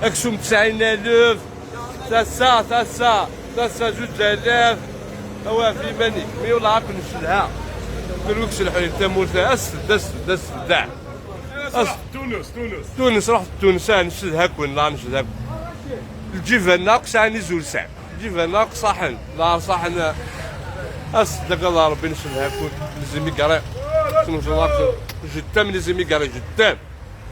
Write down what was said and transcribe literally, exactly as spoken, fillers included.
Aksum tesɛin alef. Tasa, tasa, tasa zuǧ alaf. Awa ɣef iman-ik, mi ula akk ncedha. Drus lḥuyen tamurt, as-d, as-d, as-d. As- Tunes, Tunes. Tunes, ruḥ Tunes, ah, ncedha-ken, la ncedha-ken. Lǧiban-nneɣ akk sɛan izulsan. Lǧiban-nneɣ akk ṣaḥen, la ṣaḥen. As-d, akka d Ṛebbi ncedha-ken. Les immigrés. Tnezleḍ akk. Je t'aime les immigrés, je t'aime.